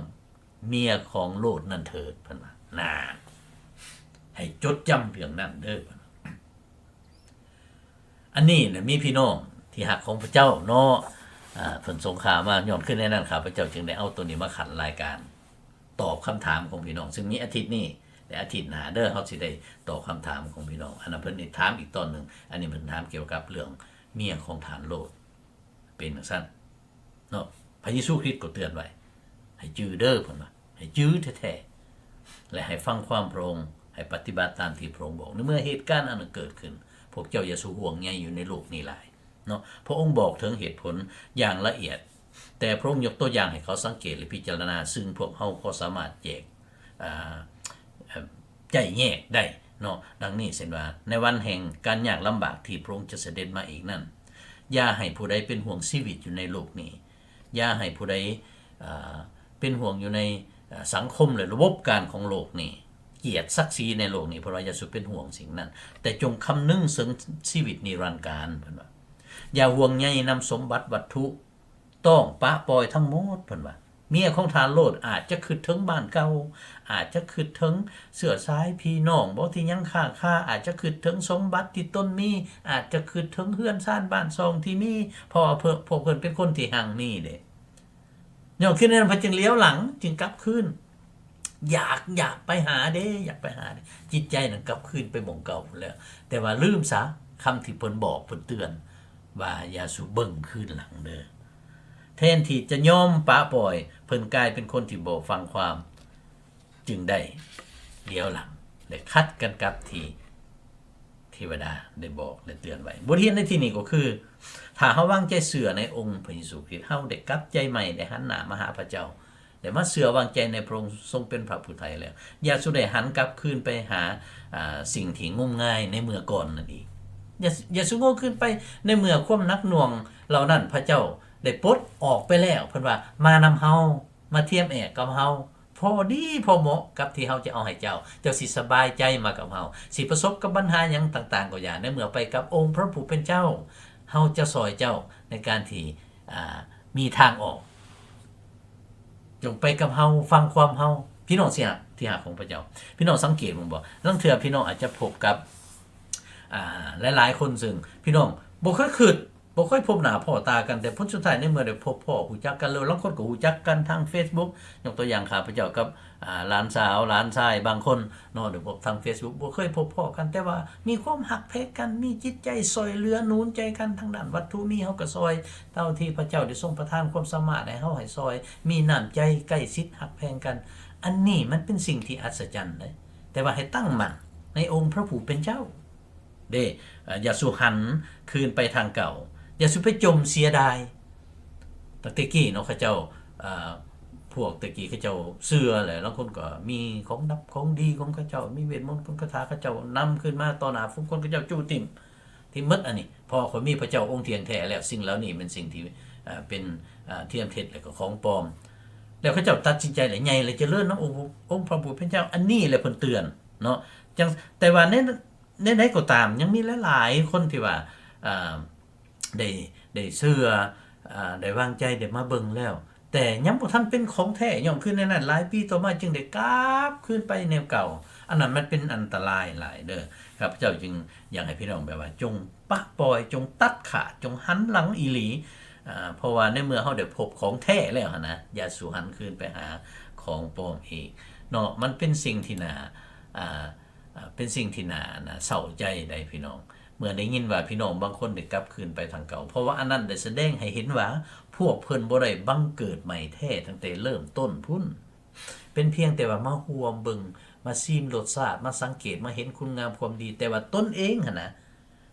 ເມຍຂອງໂລດນັ້ນເຖີດ ເພິ່ນວ່າ. ນານ ໃຫ້ຈົດຈຳເລື່ອງນັ້ນເດີ້ ເພິ່ນວ່າ. ອັນນີ້ນະ ມີພີ່ນ້ອງທີ່ຮັກຂອງພະເຈົ້າເນາະ ອ່າ ເພິ່ນສົ່ງຂ່າວມາ ຍ້ອນຄືແນວນັ້ນ ຂ້າພະເຈົ້າຈຶ່ງໄດ້ເອົາໂຕນີ້ມາຂັນລາຍການ ຕອບຄຳຖາມຂອງພີ່ນ້ອງ ຊຶ່ງມີອາທິດນີ້ ແລະ ອາທິດໜ້າເດີ້ ເຮົາຊິໄດ້ຕອບຄຳຖາມຂອງພີ່ນ້ອງ. ອັນນັ້ນເພິ່ນໄດ້ຖາມອີກຕອນໜຶ່ງ ອັນນີ້ເພິ່ນຖາມກ່ຽວກັບເລື່ອງເມຍຂອງທ່ານໂລດ ເປັນຈັ່ງຊັ້ນເນາະ. ພະເຢຊູຄຣິດກໍເຕືອນໄວ້ ໃຫ້ຈື່ເດີ້ ເພິ່ນວ່າ ໃຫ້ຈື່ແທ້ໆ ແລະ ໃຫ້ຟັງຄວາມພະອົງ ໃຫ້ປະຕິບັດຕາມທີ່ພະອົງບອກ. ໃນເມື່ອເຫດການອັນນັ້ນເກີດຂຶ້ນ ພວກເຈົ້າຢ່າສູ່ຫ່ວງໃຍຢູ່ໃນໂລກນີ້ຫຼາຍ ເນາະ. ພະອົງບອກເຖິງເຫດຜົນຢ່າງລະອຽດ, ແຕ່ພະອົງຍົກຕົວຢ່າງໃຫ້ເຂົາສັງເກດ ແລະ ພິຈາລະນາ, ຊຶ່ງພວກເຮົາກໍສາມາດແຈກ, ອາ, ເອີ່ມ, ໄຈ້ແຍກໄດ້ເນາະ. ດັ່ງນີ້ເຊັ່ນວ່າ, ໃນວັນແຫ່ງການຍາກລຳບາກທີ່ພະອົງຈະສະເດັດມາອີກນັ້ນ, ຢ່າໃຫ້ຜູ້ໃດເປັນຫ່ວງຊີວິດຢູ່ໃນໂລກນີ້, ຢ່າໃຫ້ຜູ້ໃດ, ອາ, ເປັນຫ່ວງຢູ່ໃນ, ອາ, ສັງຄົມ ແລະ ລະບົບການຂອງໂລກນີ້, ກຽດສັກສີໃນໂລກນີ້, ເພິ່ນວ່າຢ່າສູ່ເປັນຫ່ວງສິ່ງນັ້ນ, ແຕ່ຈົ່ງຄຳນຶງເຖິງຊີວິດນິລັນການ, ເພິ່ນວ່າ. ຢ່າຫ່ວງໃຍນຳສົມບັດວັດຖຸ, ຕ້ອງປະປ່ອຍທັງໝົດ, ເພິ່ນວ່າ. ເມຍຂອງທ່ານໂລດອາດຈະຄິດເຖິງບ້ານເກົ່າ, ອາດຈະຄິດເຖິງເຊື້ອສາຍພີ່ນ້ອງບໍ່ ທີ່ຍັງຄ້າງຄາ, ອາດຈະຄິດເຖິງສົມບັດທີ່ຕົນມີ, ອາດຈະຄິດເຖິງເຮືອນຊານບ້ານຊ່ອງທີ່ມີ, ເພາະວ່າເພິ່ນ ພວກເພິ່ນເປັນຄົນທີ່ຮັ່ງມີເດ້. ຍ້ອນຄືແນວນັ້ນເພິ່ນຈຶ່ງຫຼຽວຫຼັງ, ຈຶ່ງກັບຄືນ. ຢາກ ຢາກໄປຫາເດ້, ຢາກໄປຫາເດ້, ຈິດໃຈນັ້ນກັບຄືນໄປໝ່ອງເກົ່າພຸ້ນແລ້ວ. ແຕ່ວ່າລືມຊະຄຳທີ່ເພິ່ນບອກ, ເພິ່ນເຕືອນວ່າ ຢ່າສູ່ເບິ່ງຄືນຫຼັງເດີ້. ແທນທີ່ຈະຍອມປະປ່ອຍ, ເພິ່ນກາຍເປັນຄົນທີ່ບໍ່ຟັງຄວາມ, ຈຶ່ງໄດ້ຫຼຽວຫຼັງ ແລະ ຂັດກັນກັບທີ່ເທວະດາໄດ້ບອກ ແລະ ເຕືອນໄວ້. ບົດຮຽນໃນທີ່ນີ້ກໍຄື ຖ້າເຮົາວາງໃຈເຊື່ອໃນອົງພະເຢຊູຄຣິດ, ເຮົາໄດ້ກັບໃຈໃໝ່, ໄດ້ຫັນໜ້າມາຫາພະເຈົ້າ, ໄດ້ມາເຊື່ອວາງໃຈໃນພະອົງຊົງເປັນພະຜູ້ໄຖ່ແລ້ວ, ຢ່າສູ່ໄດ້ຫັນກັບຄືນໄປຫາ, ອາ, ສິ່ງທີ່ງົມງາຍໃນເມື່ອກ່ອນນັ້ນອີກ. ຢ່າ, ຢ່າສູ່ໂງ່ຄືນໄປ, ໃນເມື່ອຄວາມໜັກໜ່ວງເຫຼົ່ານັ້ນ ພະເຈົ້າໄດ້ປົດອອກໄປແລ້ວ. ເພິ່ນວ່າ, ມານຳເຮົາ, ມາທຽມແອກກັບເຮົາ, ພໍດີພໍເໝາະກັບທີ່ເຮົາຈະເອົາໃຫ້ເຈົ້າ. ເຈົ້າຊິສະບາຍໃຈມາກັບເຮົາ, ຊິປະສົບກັບບັນຫາຫຍັງຕ່າງໆກໍຢ່າ, ໃນເມື່ອໄປກັບອົງພະຜູ້ເປັນເຈົ້າ, ເຮົາຈະຊ່ອຍເຈົ້າໃນການທີ່, ອາ, ມີທາງອອກ. ຈົ່ງໄປກັບເຮົາ, ຟັງຄວາມເຮົາ. ພີ່ນ້ອງທີ່ຮັກ, ທີ່ຮັກຂອງພະເຈົ້າ, ພີ່ນ້ອງສັງເກດເບິ່ງບໍ່? ລາງເທື່ອພີ່ນ້ອງອາດຈະພົບກັບ, ອາ, ຫຼາຍໆຄົນ ຊຶ່ງພີ່ນ້ອງບໍ່ເຄີຍຄິດ, ບໍ່ເຄີຍພົບໜ້າພໍ້ຕາກັນ, ແຕ່ຜົນສຸດທ້າຍໃນເມື່ອໄດ້ພົບພໍ້, ຮູ້ຈັກກັນແລ້ວ, ລາງຄົນກໍຮູ້ຈັກກັນທາງເຟສບຸກ. ຍົກຕົວຢ່າງ ຂ້າພະເຈົ້າກັບ, ອາ, ຫຼານສາວ, ຫຼານຊາຍບາງຄົນເນາະ, ໄດ້ພົບທາງເຟສບຸກ, ບໍ່ເຄີຍພົບພໍ້ກັນ, ແຕ່ວ່າມີຄວາມຮັກແພງກັນ, ມີຈິດໃຈຊ່ອຍເຫຼືອໜູນໃຈກັນ, ທາງດ້ານວັດຖຸມີເຮົາກໍຊ່ອຍ, ເທົ່າທີ່ພະເຈົ້າໄດ້ຊົງປະທານຄວາມສາມາດໃຫ້ເຮົາໃຫ້ຊ່ອຍ, ມີນ້ຳໃຈໃກ້ຊິດຮັກແພງກັນ. ອັນນີ້ມັນເປັນສິ່ງທີ່ອັດສະຈັນເດ້, ແຕ່ວ່າໃຫ້ຕັ້ງໝັ້ນໃນອົງພະຜູ້ເປັນເຈົ້າ. ເດ້, ເອີ, ຢ່າສູ່ຫັນຄືນໄປທາງເກົ່າ, ຢ່າສູ່ໄປຈົ່ມເສຍດາຍ. ຕັ້ງແຕ່ກີ້ເນາະ ເຂົາເຈົ້າ, ເອີ, ພວກແຕ່ກີ້ເຂົາເຈົ້າເຊື່ອແຫຼະ, ລາງຄົນກໍມີຂອງລັບຂອງດີຂອງເຂົາເຈົ້າ, ມີເວດມົນມົນຄາຖາ, ເຂົາເຈົ້ານຳຄືນມາຕໍ່ໜ້າຝູງຄົນ, ເຂົາເຈົ້າຈູ້ຕິ້ມ, ຖິ້ມໝົດອັນນີ້, ເພາະວ່າຂ້ອຍມີພະເຈົ້າອົງທ່ຽງແທ້ແລ້ວ. ສິ່ງເຫຼົ່ານີ້ແມ່ນສິ່ງທີ່, ເອີ, ເປັນ, ເອີ, ທຽມເທັດ ແລະ ກໍຂອງປອມ. ແລ້ວເຂົາເຈົ້າຕັດສິນໃຈ ແລະ ໃຫຍ່ ແລະ ຈະເລີນນຳອົງ, ອົງພະຜູ້ເປັນເຈົ້າ. ອັນນີ້ແຫຼະເພິ່ນເຕືອນເນາະ. ຈັ່ງ, ແຕ່ວ່າໃນ ແນວໃດກໍຕາມ, ຍັງມີຫຼາຍໆຄົນທີ່ວ່າ, ເອີ, ໄດ້, ໄດ້ເຊື່ອ, ເອີ, ໄດ້ວາງໃຈ, ໄດ້ມາເບິ່ງແລ້ວ, ແຕ່ຍັງບໍ່ທັນເປັນຂອງແທ້. ຍ້ອນຄືແນວນັ້ນ, ຫຼາຍປີຕໍ່ມາຈຶ່ງໄດ້ກັບຄືນໄປແນວເກົ່າ. ອັນນັ້ນມັນເປັນອັນຕະລາຍຫຼາຍເດີ້. ຂ້າພະເຈົ້າຈຶ່ງຢາກໃຫ້ພີ່ນ້ອງແບບວ່າ ຈົ່ງປະປ່ອຍ, ຈົ່ງຕັດຂາດ, ຈົ່ງຫັນຫຼັງອີ່ຫຼີ. ເອີ, ເພາະວ່າໃນເມື່ອເຮົາໄດ້ພົບຂອງແທ້ແລ້ວຫັ້ນນະ, ຢ່າສູ່ຫັນຄືນໄປຫາຂອງປອມອີກເນາະ. ມັນເປັນສິ່ງທີ່ໜ້າ, ອາ, ເປັນສິ່ງທີ່ໜ້າ, ໜ້າເສົ້າໃຈໃດ໋ພີ່ນ້ອງ, ເມື່ອໄດ້ຍິນວ່າພີ່ນ້ອງບາງຄົນໄດ້ກັບຄືນໄປທາງເກົ່າ, ເພາະວ່າອັນນັ້ນໄດ້ສະແດງໃຫ້ເຫັນວ່າ ພວກເພິ່ນບໍ່ໄດ້ບັງເກີດໃໝ່ແທ້ຕັ້ງແຕ່ເລີ່ມຕົ້ນພຸ້ນ. ເປັນພຽງແຕ່ວ່າມາຮ່ວມເບິ່ງ, ມາຊີມລົດຊາດ, ມາສັງເກດ, ມາເຫັນຄຸນງາມຄວາມດີ, ແຕ່ວ່າຕົນເອງຫັ້ນນະ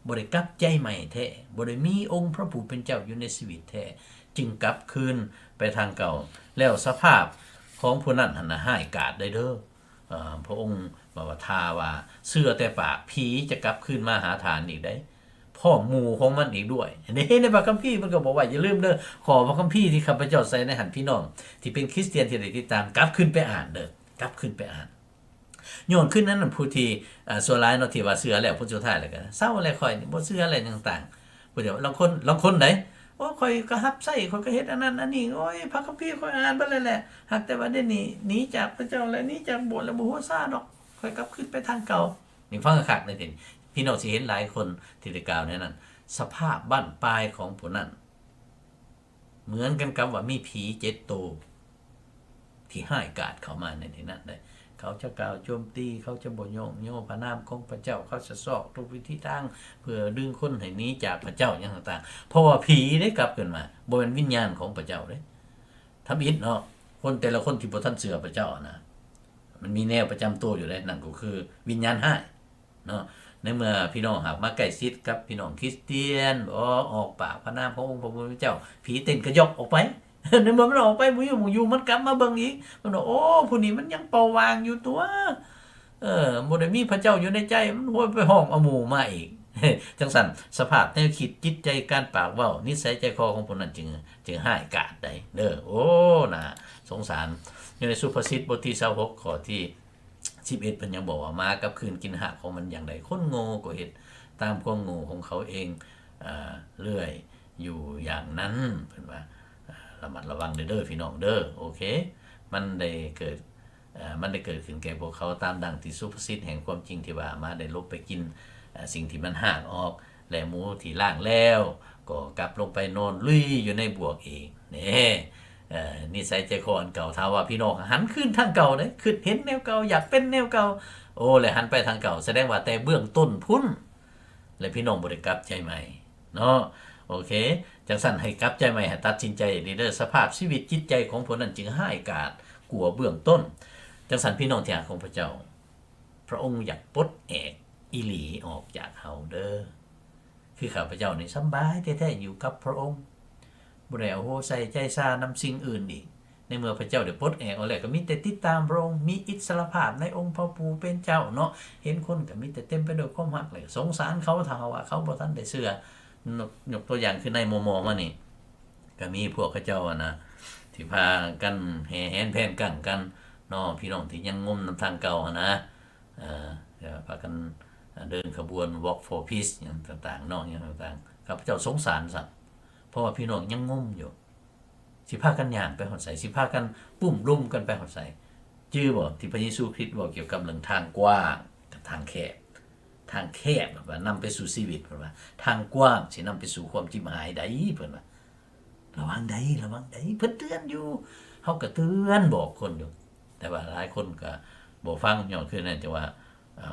ບໍ່ໄດ້ກັບໃຈໃໝ່ແທ້, ບໍ່ໄດ້ມີອົງພະຜູ້ເປັນເຈົ້າຢູ່ໃນຊີວິດແທ້, ຈຶ່ງກັບຄືນໄປທາງເກົ່າ. ແລ້ວສະພາບຂອງຜູ້ນັ້ນຫັ້ນນະ ຮ້າຍກາດໄດ໋ເດີ້. ເອີ, ພະອົງບອກວ່າ ຖ້າວ່າເຊື່ອແຕ່ປາກ, ຜີຈະກັບຄືນມາຫາທ່ານອີກໄດ໋, ພ້ອມໝູ່ຂອງມັນອີກດ້ວຍ. ໃນ, ໃນພະຄຳພີເພິ່ນກໍບອກວ່າ, ຢ່າລືມເດີ້, ຂໍ້ພະຄຳພີທີ່ຂ້າພະເຈົ້າໃສ່ໃນຫັ້ນ, ພີ່ນ້ອງທີ່ເປັນຄຣິສຕຽນທີ່ໄດ້ຕິດຕາມ, ກັບຄືນໄປອ່ານເດີ້, ກັບຄືນໄປອ່ານ. ຍ້ອນຄືນັ້ນ ຜູ້ທີ່, ເອີ, ສ່ວນຫຼາຍເນາະ ທີ່ວ່າເຊື່ອແລ້ວ, ຜົນສຸດທ້າຍແລ້ວກໍເຊົາແລ້ວ, ຂ້ອຍນີ້ບໍ່ເຊື່ອແລ້ວຫຍັງຕ່າງ. ຜູ້ດຽວ, ລາງຄົນ, ລາງຄົນໃດ໋, ໂອ້, ຂ້ອຍກໍຮັບໃຊ້, ຂ້ອຍກໍເຮັດອັນນັ້ນອັນນີ້, ໂອ້ຍ, ພະຄຳພີຂ້ອຍອ່ານເບິດແລ້ວແຫຼະ, ຫາກແຕ່ວ່າດຽວນີ້ໜີຈາກພະເຈົ້າແລ້ວ, ໜີຈາກໂບດແລ້ວ, ບໍ່ຫົວຊາດອກ, ຂ້ອຍກັບຄືນໄປທາງເກົ່າ. ນີ້ຟັງຄັກໆ ໃນທີ່ນີ້, ພີ່ນ້ອງຊິເຫັນຫຼາຍຄົນທີ່ໄດ້ກ່າວແນວນັ້ນ. ສະພາບບັ້ນປາຍຂອງຜູ້ນັ້ນ ເໝືອນກັນກັບວ່າມີຜີເຈັດໂຕທີ່ຮ້າຍກາດເຂົ້າມາໃນທີ່ນັ້ນໄດ໋. ເຂົາຈະກ່າວໂຈມຕີ, ເຂົາຈະບໍ່ຍ້ອງຍໍພະນາມຂອງພະເຈົ້າ, ເຂົາຈະຊອກທຸກວິທີທາງເພື່ອດຶງຄົນໃຫ້ໜີຈາກພະເຈົ້າ ຫຍັງຕ່າງໆ, ເພາະວ່າຜີໄດ້ກັບຄືນມາ, ບໍ່ແມ່ນວິນຍານຂອງພະເຈົ້າເດ້. ທຳອິດເນາະ, ຄົນແຕ່ລະຄົນທີ່ບໍ່ທັນເຊື່ອພະເຈົ້ານະ, ມັນມີແນວປະຈຳໂຕຢູ່ເດ້, ນັ້ນກໍຄືວິນຍານຮ້າຍ. ເນາະ, ໃນເມື່ອພີ່ນ້ອງຫາກມາໃກ້ຊິດກັບພີ່ນ້ອງຄຣິສຕຽນ, ບໍ່ອອກປາກພະນາມຂອງອົງພະຜູ້ເປັນເຈົ້າ, ຜີເຕັ້ນກະຢອກອອກໄປ. ໃນເມື່ອມັນອອກໄປ ບໍ່ຢູ່ໝ່ອງຢູ່, ມັນກັບມາເບິ່ງອີກ, ມັນວ່າ, ໂອ້, ຜູ້ນີ້ມັນຍັງເປົ່າຫວ່າງຢູ່ຕົວະ, ເອີ, ບໍ່ໄດ້ມີພະເຈົ້າຢູ່ໃນໃຈ, ມັນໂຫຍໄປຮ້ອງເອົາໝູ່ມາອີກ. ຈັ່ງຊັ້ນ, ສະພາບແນວຄິດ, ຈິດໃຈ, ການປາກເວົ້າ, ນິໄສໃຈຄໍຂອງຜູ້ນັ້ນຈຶ່ງ, ຈຶ່ງຮ້າຍກາດໄດ໋ເດີ້. ໂອ້, ໜ້າສົງສານ. ຢູ່ໃນສຸພາສິດບົດທີຊາວຫົກ ຂໍ້ທີ ສິບເອັດ ເພິ່ນຍັງບອກວ່າ ໝາກັບຄືນກິນຮາກຂອງມັນຢ່າງໃດ, ຄົນໂງ່ກໍເຮັດຕາມຄວາມໂງ່ຂອງເຂົາເອງ, ເອີ, ເລື້ອຍຢູ່ຢ່າງນັ້ນ, ເພິ່ນວ່າ, ເອີ, ລະມັດລະວັງເດີ ເດີພີ່ນ້ອງເດີ. ໂອເຄ ມັນໄດ້ເກີດ ເອີ ມັນໄດ້ເກີດຂຶ້ນແກ່ພວກເຂົາຕາມດັ່ງທີ່ສຸພາສິດແຫ່ງຄວາມຈິງທີ່ວ່າມາ ໄດ້ຫຼົບໄປກິນ ເອີ ສິ່ງທີ່ມັນຮາກອອກ ແລະ ໝູທີ່ລ້າງແລ້ວກໍກັບລົງໄປນອນລຸຍຢູ່ໃນບວກອີກເດ້. ເອີ ນິໄສໃຈຄໍອັນເກົ່າ ຖ້າວ່າພີ່ນ້ອງຫັນຄືນທາງເກົ່າເດ້ ຄິດເຫັນແນວເກົ່າ ຢາກເປັນແນວເກົ່າ ໂອ້ ແລະ ຫັນໄປທາງເກົ່າ ສະແດງວ່າແຕ່ເບື້ອງຕົ້ນພຸ້ນ ແລະ ພີ່ນ້ອງບໍ່ໄດ້ກັບໃຈໃໝ່ເນາະ. ໂອເຄ ຈັ່ງຊັ້ນໃຫ້ກັບໃຈໃໝ່ ໃຫ້ຕັດສິນໃຈດີເດີ. ສະພາບຊີວິດຈິດໃຈຂອງພວກນັ້ນຈຶ່ງຮ້າຍກາດກວ່າເບື້ອງຕົ້ນ. ຈັ່ງຊັ້ນພີ່ນ້ອງທີ່ຮັກຂອງພະເຈົ້າ ພະອົງຢາກປົດແອກອີ່ຫຼີອອກຈາກເຮົາເດີ. ຄືຂ້າພະເຈົ້ານີ້ສຳບາຍແທ້ໆຢູ່ກັບພະອົງ ບໍ່ໄດ້ເອົາຫົວໃສ່ໃຈຊານຳສິ່ງອື່ນອີກ. ໃນເມື່ອພະເຈົ້າໄດ້ປົດແອກອອກແລ້ວ ກໍມີແຕ່ຕິດຕາມພະອົງ ມີອິດສະຫຼະພາບໃນອົງພະຜູ້ເປັນເຈົ້າເນາະ. ເຫັນຄົນກໍມີແຕ່ເຕັມໄປດ້ວຍຄວາມຮັກ ແລະ ສົງສານເຂົາ ຖ້າຫາກວ່າເຂົາບໍ່ທັນໄດ້ເຊື່ອ. ຍົກ ຍົກຕົວຢ່າງຄືໃນມໍ່ໆມານີ້ ກໍມີພວກເຂົາເຈົ້າຫັ້ນນະ ທີ່ພາກັນແຫ່ແຫນແຜນກັງກັນເນາະ ພີ່ນ້ອງທີ່ຍັງງົມນຳທາງເກົ່າຫັ້ນນະ. ເອີ ພາກັນເດີນຂະບວນ Walk for Peace ຫຍັງຕ່າງໆເນາະ ຫຍັງຕ່າງໆ. ຂ້າພະເຈົ້າສົງສານຊ້ຳ ເພາະວ່າພີ່ນ້ອງຍັງງົມຢູ່ ຊິພາກັນຍ່າງໄປຮອດໃສ? ຊິພາກັນປຸ້ມລຸມກັນໄປຮອດໃສ? ຈື່ບໍ່ ທີ່ພະເຢຊູຄຣິດເວົ້າກ່ຽວກັບເລື່ອງທາງກວ້າງກັບທາງແຄບ? ທາງແຄບ ເພິ່ນວ່ານຳໄປສູ່ຊີວິດ ເພິ່ນວ່າ ທາງກວ້າງຊິນຳໄປສູ່ຄວາມຈິບຫາຍໃດ ເພິ່ນວ່າ ລະວັງໃດ ລະວັງໃດ ເພິ່ນເຕືອນຢູ່. ເຮົາກໍເຕືອນບອກຄົນຢູ່ ແຕ່ວ່າຫຼາຍຄົນກໍບໍ່ຟັງ ຍ້ອນຄືນັ້ນຈັ່ງວ່າ ເອີ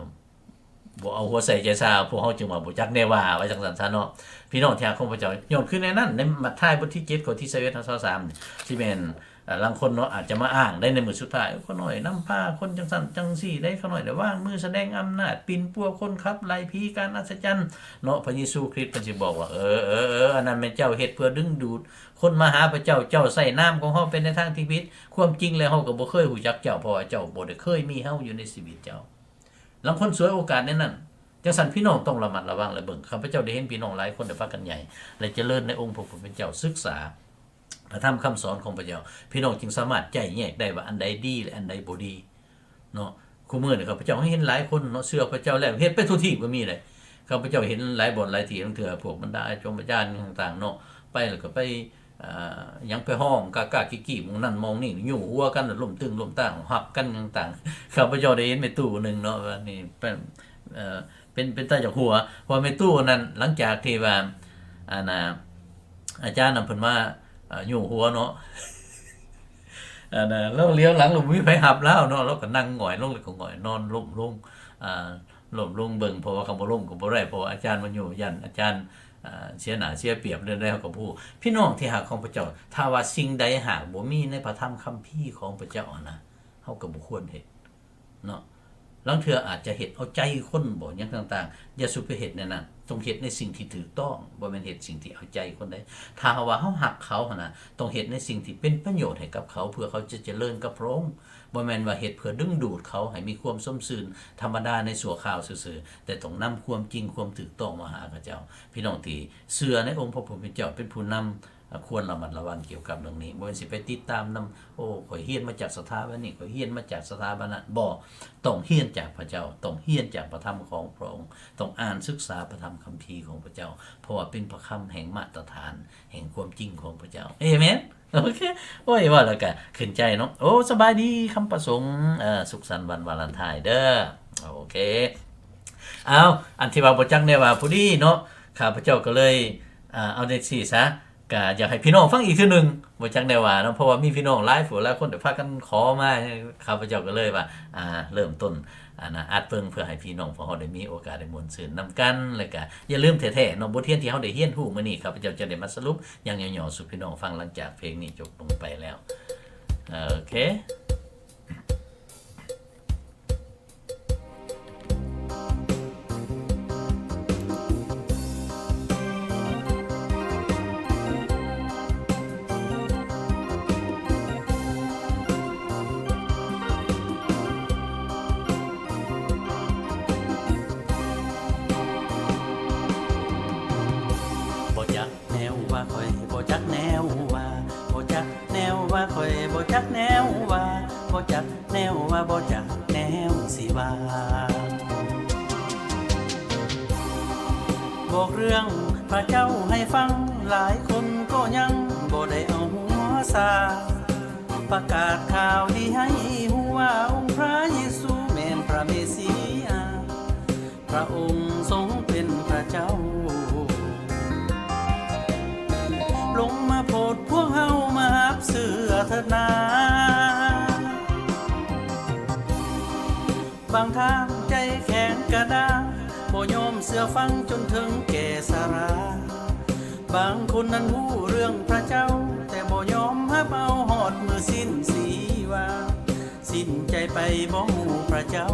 ບໍ່ເອົາຫົວໃສ່ໃຈຊາ ພວກເຮົາຈຶ່ງວ່າບໍ່ຈັກແນວວ່າ ວ່າຈັ່ງຊັ້ນຊະເນາະ ພີ່ນ້ອງທີ່ຮັກຂອງພະເຈົ້າ. ຍ້ອນຄືໃນນັ້ນ ໃນມັດທາຍບົດທີເຈັດ ຂໍ້ທີຊາວເອັດຫາຊາວສາມ ຊິແມ່ນ ເອີ ລາງຄົນເນາະ ອາດຈະມາອ້າງໄດ້ໃນມື້ສຸດທ້າຍ ຂ້ານ້ອຍນຳພາຄົນຈັ່ງຊັ້ນຈັ່ງຊີ້ໄດ໋ ຂ້ານ້ອຍໄດ້ວາງມືສະແດງອຳນາດ ປິ່ນປົວຄົນ ຂັບໄລ່ຜີ ການອັດສະຈັນເນາະ. ພະເຢຊູຄຣິດເພິ່ນຊິບອກວ່າ ເອີ ເອີ ເອີ ອັນນັ້ນແມ່ນເຈົ້າເຮັດເພື່ອດຶງດູດຄົນມາຫາພະເຈົ້າ ເຈົ້າໃຊ້ນາມຂອງເຮົາໄປໃນທາງທີ່ຜິດ. ຄວາມຈິງແລ້ວເຮົາກໍບໍ່ເຄີຍຮູ້ຈັກເຈົ້າ ເພາະວ່າເຈົ້າບໍ່ໄດ້ເຄີຍມີເຮົາຢູ່ໃນຊີວິດເຈົ້າ. ລາງຄົນສວຍໂອກາດໃນນັ້ນ. ຈັ່ງຊັ້ນພີ່ນ້ອງຕ້ອງລະມັດລະວັງ ແລະ ເບິ່ງ ຂ້າພະເຈົ້າໄດ້ເຫັນພີ່ນ້ອງຫຼາຍຄົນໄດ້ພາກັນໃຫຍ່ ແລະ ຈະເລີນໃນອົງພະຜູ້ເປັນເຈົ້າ ສຶກສາ ພະທຳຄຳສອນຂອງພະເຈົ້າ ພີ່ນ້ອງຈຶ່ງສາມາດໄຈ້ແຍກໄດ້ວ່າອັນໃດດີ ແລະ ອັນໃດບໍ່ດີເນາະ. ຄູ່ມື້ນີ້ຂ້າພະເຈົ້າເຫັນຫຼາຍຄົນເນາະ ເຊື່ອພະເຈົ້າແລ້ວເຮັດໄປທຸກທີ່ກໍມີເດ້. ຂ້າພະເຈົ້າເຫັນຫຼາຍບ່ອນຫຼາຍທີ່ ລາງເທື່ອພວກບັນດາອາຈົມອາຈານຕ່າງໆເນາະ ໄປແລ້ວກໍໄປ ອ່າ ຫຍັງໄປຮ້ອງກ້າໆກີ້ໆ ໝ່ອງນັ້ນໝ່ອງນີ້ ຍູ້ຫົວກັນ ລົ້ມຕຶງລົ້ມຕາງ ຮັບກັນຫຍັງຕ່າງ. ຂ້າພະເຈົ້າໄດ້ເຫັນແມ່ຕູ້ໜຶ່ງເນາະ ວ່ານີ້ເປັນ ເປັນ ເປັນຕາຢາກຫົວ ເພາະວ່າແມ່ຕູ້ນັ້ນ ຫຼັງຈາກທີ່ວ່າ ອັນນ່າ ອາຈານນຳເພິ່ນມາ ໂຍກຫົວເນາະ ອັນນ່າ ລາວຫຼຽວຫຼັງ ລາວບໍ່ມີໃຜຮັບລາວເນາະ ລາວກໍນັ່ງຫງອຍລົງ ແລ້ວກໍຫງອຍນອນລົ້ມລົງ ລົ້ມລົງເບິ່ງ ເພາະວ່າຄັນບໍ່ລົ້ມກໍບໍ່ໄດ້ ເພາະວ່າອາຈານມາໂຍກ ຢ້ານອາຈານເສຍໜ້າເສຍປຽບ ແນວໃດເຮົາກໍບໍ່ຮູ້. ພີ່ນ້ອງທີ່ຮັກຂອງພະເຈົ້າ ຖ້າວ່າສິ່ງໃດຫາກບໍ່ມີໃນພະທຳຄຳພີຂອງພະເຈົ້າຫັ້ນນະ ເຮົາກໍບໍ່ຄວນເຮັດ ເນາະ ລາງເທື່ອອາດຈະເຮັດເອົາໃຈຄົນບໍ ຫຍັງຕ່າງໆ ຢ່າສູ່ໄປເຮັດແນວນັ້ນ. ຕ້ອງເຮັດໃນສິ່ງທີ່ຖືກຕ້ອງ ບໍ່ແມ່ນເຮັດສິ່ງທີ່ເອົາໃຈຄົນໃດ. ຖ້າຫາກວ່າເຮົາຮັກເຂົາຫັ້ນນະ ຕ້ອງເຮັດໃນສິ່ງທີ່ເປັນປະໂຫຍດໃຫ້ກັບເຂົາ ເພື່ອເຂົາຈະຈະເລີນກັບພະອົງ. ບໍ່ແມ່ນວ່າເຮັດເພື່ອດຶງດູດເຂົາໃຫ້ມີຄວາມຊົມຊື່ນທຳມະດາໃນຊົ່ວຄາວຊື່ໆ, ແຕ່ຕ້ອງນຳຄວາມຈິງຄວາມຖືກຕ້ອງມາຫາເຂົາເຈົ້າ. ພີ່ນ້ອງທີ່ເຊື່ອໃນອົງພະຜູ້ເປັນເຈົ້າເປັນຜູ້ນຳ ອາ ຄວນລະມັດລະວັງກ່ຽວກັບເລື່ອງນີ້. ບໍ່ແມ່ນຊິໄປຕິດຕາມນຳ ໂອ້ ຂ້ອຍຮຽນມາຈາກສະຖາບັນນີ້ ຂ້ອຍຮຽນມາຈາກສະຖາບັນນັ້ນ. ບໍ່, ຕ້ອງຮຽນຈາກພະເຈົ້າ, ຕ້ອງຮຽນຈາກພະທຳຂອງພະອົງ, ຕ້ອງອ່ານສຶກສາພະທຳຄຳພີຂອງພະເຈົ້າ, ເພາະວ່າເປັນພະຄຳແຫ່ງມາດຕະຖານແຫ່ງຄວາມຈິງຂອງພະເຈົ້າ. ເອເມນ. ໂອເຄ. ໂອ້ຍ ເວົ້າແລ້ວກະຂຶ້ນໃຈເນາະ. ໂອ້ ສະບາຍດີຄຳປະສົງ, ເອີ ສຸກສັນວັນວາເລັນທາຍເດີ. ໂອເຄ. ເອົາ ອັນທີ່ວ່າບໍ່ຈັກແນວວ່າພໍດີເນາະ, ຂ້າພະເຈົ້າກໍເລີຍ ອາ ເອົາຈັ່ງຊີ້ຊະ, ກະຢາກໃຫ້ພີ່ນ້ອງຟັງອີກເທື່ອໜຶ່ງ. ບໍ່ຈັກແນວວ່າເນາະ, ເພາະວ່າມີພີ່ນ້ອງຫຼາຍຜູ້ຫຼາຍຄົນໄດ້ພາກັນຂໍມາ, ຂ້າພະເຈົ້າກໍເລີຍວ່າ ອາ ເລີ່ມຕົ້ນ ອັນນ່າ ອັດເບິ່ງ ເພື່ອໃຫ້ພີ່ນ້ອງພວກເຮົາໄດ້ມີໂອກາດໄດ້ມ່ວນຊື່ນນຳກັນ. ແລ້ວກະຢ່າລືມແທ້ໆເນາະ, ບົດຮຽນທີ່ເຮົາໄດ້ຮຽນຮູ້ມື້ນີ້ ຂ້າພະເຈົ້າຈະໄດ້ມາສະຫຼຸບຢ່າງຫຍໍ້ໆສູ່ພີ່ນ້ອງຟັງ ຫຼັງຈາກເພງນີ້ຈົບລົງໄປແລ້ວ. ໂອເຄ. ບໍ່ຈັກແນວວ່າ ຂ້ອຍບໍ່ຈັກແນວວ່າ, ບໍ່ຈັກແນວວ່າ ຂ້ອຍບໍ່ຈັກແນວວ່າ, ບໍ່ຈັກ ແນວວ່າບໍ່ຈັກແນວຊິວ່າ. ບອກເລື່ອງພະເຈົ້າໃຫ້ຟັງ, ຫຼາຍຄົນກໍຍັງບໍ່ໄດ້ເອົາຫົວ ປະກາດຂ່າວດີໃຫ້ຮູ້ວ່າ ອົງພະເຢຊູແມ່ນພະເມຊີອາ, ພະອົງຊົງເປັນພະເຈົ້າ ລົງມາໂປດພວກເຮົາ ມາຮັບເຊື່ອເຖີດນາ. ບາງທ່ານໃຈແຂງກະດ້າງ ບໍ່ຍອມເຊື່ອຟັງຈົນເຖິງແກ່ຊະລາ. ບາງຄົນນັ້ນຮູ້ເລື່ອງພະເຈົ້າ ແຕ່ບໍ່ຍອມຮັບເອົາ ຮອດມື້ສິ້ນຊີວາ, ສິ້ນໃຈໄປບໍ່ຮູ້ພະເຈົ້າ.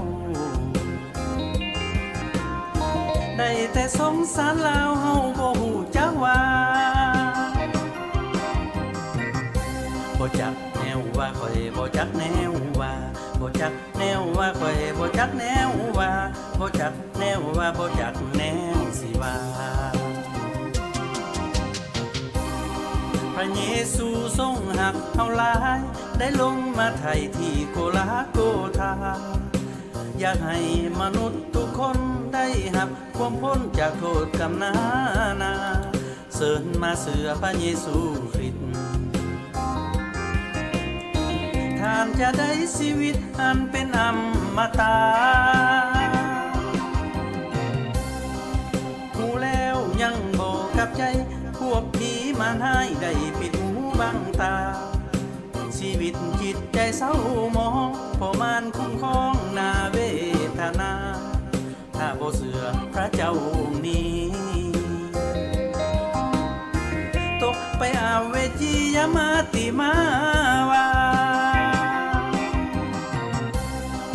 ໄດ້ແຕ່ສົງສານລາວ ເຮົາບໍ່ຮູ້ຈັກວ່າ, ບໍ່ຈັກແນວວ່າ, ຂ້ອຍບໍ່ຈັກແນວວ່າ, ບໍ່ຈັກ ແນວວ່າ ຂ້ອຍບໍ່ຈັກແນວວ່າ, ບໍ່ຈັກແນວວ່າ, ບໍ່ຈັກແນວຊິວ່າ. ພະເຢຊູຊົງຮັກເຮົາຫຼາຍ, ໄດ້ລົງມາໄຖ່ທີ່ໂກລາໂກທາ, ຢາກໃຫ້ມະນຸດທຸກຄົນໄດ້ຮັບຄວາມພົ້ນຈາກໂທດກຳນານາ. ເຊີນມາເຊື່ອພະເຢຊູຄຣິດ, ທ່ານຈະໄດ້ຊີວິດອັນເປັນອະມະຕະ. ຮູ້ແລ້ວຍັງບໍ່ກັບໃຈ, ພວກຜີມານຮ້າຍໄດ້ປິດຫູບັງຕາ. ຊີວິດຈິດໃຈເສົ້າໝອງ, ເພາະມານຄຸ້ມຄອງໜ້າເວທະນາ. ຖ້າບໍ່ເຊື່ອພະເຈົ້າອົງນີ້, ຕົກໄປອະເວຈີ ຢ່າມາຕິມາວ່າ.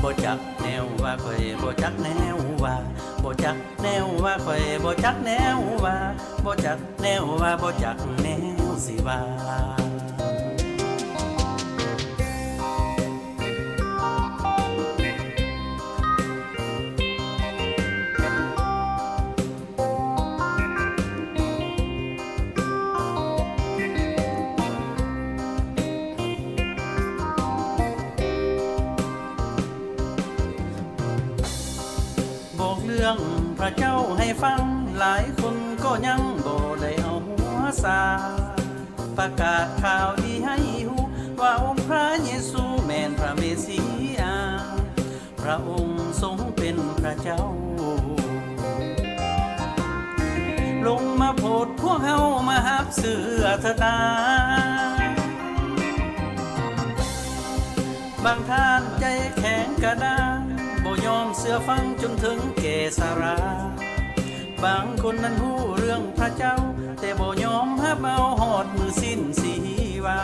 ບໍ່ຈັກແນວວ່າ, ຂ້ອຍບໍ່ຈັກແນວວ່າ, ບໍ່ຈັກແນວວ່າ, ຂ້ອຍບໍ່ຈັກແນວວ່າ, ບໍ່ຈັກ ແນວວ່າບໍ່ຈັກແນວຊິວ່າ. ບອກເລື່ອງພະເຈົ້າໃຫ້ຟັງ, ຫຼາຍຄົນກໍຍັງບໍ່ໄດ້ເອົາຫົວສາ. ປະກາດຂ່າວດີໃຫ້ຮູ້ວ່າ ອົງພະເຢຊູແມ່ນພະເມຊີອາ, ພະອົງຊົງເປັນພະເຈົ້າ. ລົງມາໂປດພວກເຮົາ, ມາຮັບເຊື່ອເທີດນາ. ບາງທ່ານໃຈແຂງກະດ້າງ, ບໍ່ຍອມເຊື່ອຟັງຈົນເຖິງແກ່ຊະລາ. ບາງຄົນນັ້ນຮູ້ເລື່ອງພະເຈົ້າ, ແຕ່ບໍ່ຍອມຮັບເອົາຮອດມື້ສິ້ນຊີວາ.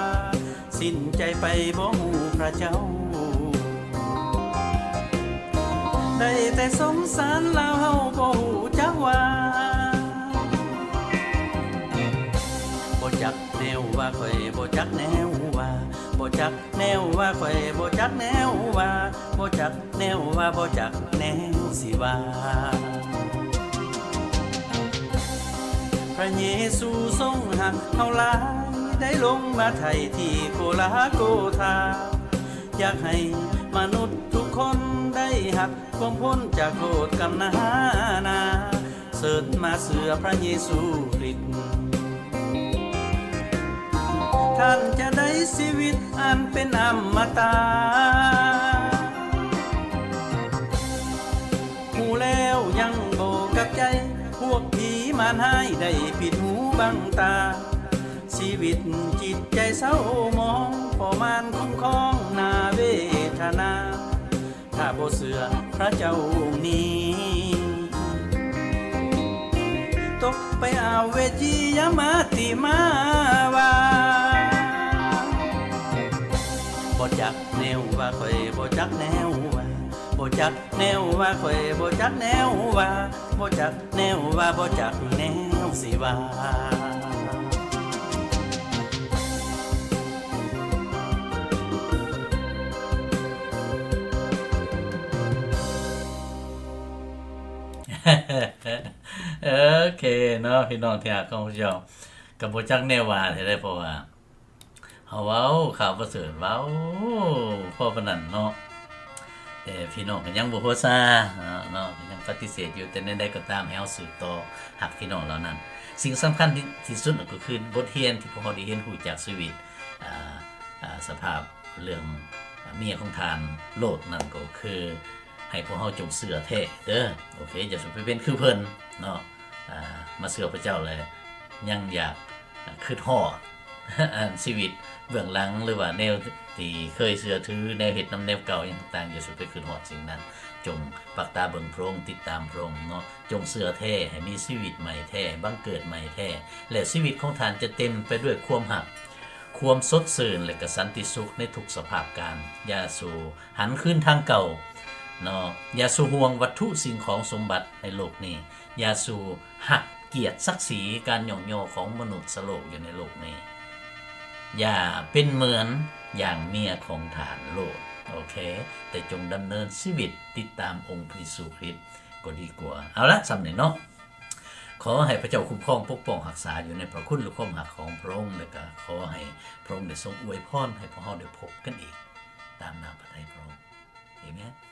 ສິ້ນໃຈໄປບໍ່ຮູ້ພະເຈົ້າ, ໄດ້ແຕ່ສົງສານລາວເຮົາບໍ່ຮູ້ຈັກວ່າ. ບໍ່ຈັກແນວວ່າ, ຂ້ອຍບໍ່ຈັກແນວວ່າ, ບໍ່ຈັກ ແນວວ່າ, ຂ້ອຍບໍ່ຈັກແນວວ່າ, ບໍ່ຈັກແນວວ່າ, ບໍ່ຈັກແນວຊິວ່າ. ພະເຢຊູຊົງຮັກເຮົາຫຼາຍ, ໄດ້ລົງມາໄຖ່ທີ່ໂກລາໂກທາ, ຢາກໃຫ້ມະນຸດທຸກຄົນໄດ້ຮັບຄວາມພົ້ນຈາກໂທດກຳນານາ. ເຊີນມາເຊື່ອພະເຢຊູຄຣິດ, ທ່ານຈະໄດ້ຊີວິດອັນເປັນອະມະຕະ. ຮູ້ແລ້ວຍັງບໍ່ກັບໃຈ, ພວກຜີມານຮ້າຍໄດ້ປິດຫູບັງຕາ. ຊີວິດຈິດໃຈເສົ້າໝອງ, ເພາະມານຄຸ້ມຄອງໜ້າເວທະນາ. ຖ້າບໍ່ເຊື່ອພະເຈົ້າອົງນີ້, ຕົກໄປອະເວຈີ, ຢ່າມາຕິມາວ່າ. ບໍ່ຈັກແນວວ່າ, ຂ້ອຍບໍ່ຈັກແນວວ່າ, ບໍ່ຈັກແນວວ່າ, ຂ້ອຍບໍ່ຈັກແນວວ່າ, ບໍ່ຈັກ ແນວວ່າບໍ່ຈັກແນວຊິວ່າ. ໂອເຄເນາະ ພີ່ນ້ອງທີ່ຮັກຂອງເຮົາ, ກໍບໍ່ຈັກແນວວ່າແທ້ເດ້ ເພາະວ່າ ເຮົາເວົ້າ ຂ້າປະເສີດເວົ້າພໍປານນັ້ນເນາະ, ແຕ່ພີ່ນ້ອງກໍຍັງບໍ່ຫົວຊາເນາະ, ຍັງປະຕິເສດຢູ່. ແຕ່ແນວໃດກໍຕາມ ໃຫ້ເຮົາສືບຕໍ່ຮັກພີ່ນ້ອງເຫຼົ່ານັ້ນ. ສິ່ງສຳຄັນທີ່ ທີ່ສຸດກໍຄືບົດຮຽນທີ່ພວກເຮົາໄດ້ຮຽນຮູ້ຈາກຊີວິດ ອາ ອາ ສະພາບ ເລື່ອງເມຍຂອງທ່ານໂລດນັ້ນກໍຄື ໃຫ້ພວກເຮົາຈົ່ງເຊື່ອແທ້ເດີ. ໂອເຄ ຢ່າສູ່ໄປເປັນຄືເພິ່ນເນາະ. ອ່າ ມາເຊື່ອພະເຈົ້າແລ້ວ ຍັງຢາກຄິດຮອດ ອັນຊີວິດເບື້ອງຫຼັງ ຫຼືວ່າແນວທີ່ເຄີຍເຊື່ອຖື ແນວເຮັດນຳແນວເກົ່າຫຍັງຕ່າງໆ ຢ່າສູ່ໄປຄິດຮອດສິ່ງນັ້ນ. ຈົ່ງປັກຕາເບິ່ງພະອົງ, ຕິດຕາມພະອົງເນາະ. ຈົ່ງເຊື່ອແທ້, ໃຫ້ມີຊີວິດໃໝ່ແທ້, ບັງເກີດໃໝ່ແທ້ ແລະ ຊີວິດຂອງທ່ານຈະເຕັມໄປດ້ວຍຄວາມຮັກ, ຄວາມສົດຊື່ນ ແລະ ກະສັນຕິສຸກໃນທຸກສະພາບການ. ຢ່າສູ່ຫັນຄືນທາງເກົ່າເນາະ. ຢ່າສູ່ຫ່ວງວັດຖຸສິ່ງຂອງສົມບັດໃນໂລກນີ້. ຢ່າສູ່ຮັກກຽດສັກສີການຍ້ອງຍໍຂອງມະນຸດສະໂລກຢູ່ໃນໂລກນີ້. ຢ່າເປັນເໝືອນຢ່າງເມຍຂອງທ່ານໂລດ. ໂອເຄ ແຕ່ຈົ່ງດຳເນີນຊີວິດຕິດຕາມອົງພະເຢຊູຄຣິດກໍດີກວ່າ. ເອົາລະ ສ່ຳນີ້ເນາະ. ຂໍໃຫ້ພະເຈົ້າຄຸ້ມຄອງປົກປ້ອງຮັກສາຢູ່ໃນພະຄຸນ ແລະ ຄວາມຮັກຂອງພະອົງ ແລະ ກໍຂໍໃຫ້ພະອົງໄດ້ຊົງອວຍພອນໃຫ້ພວກເຮົາໄດ້ພົບກັນອີກ ຕາມນ້ຳພະໄທພະອົງ. ເອເມນ.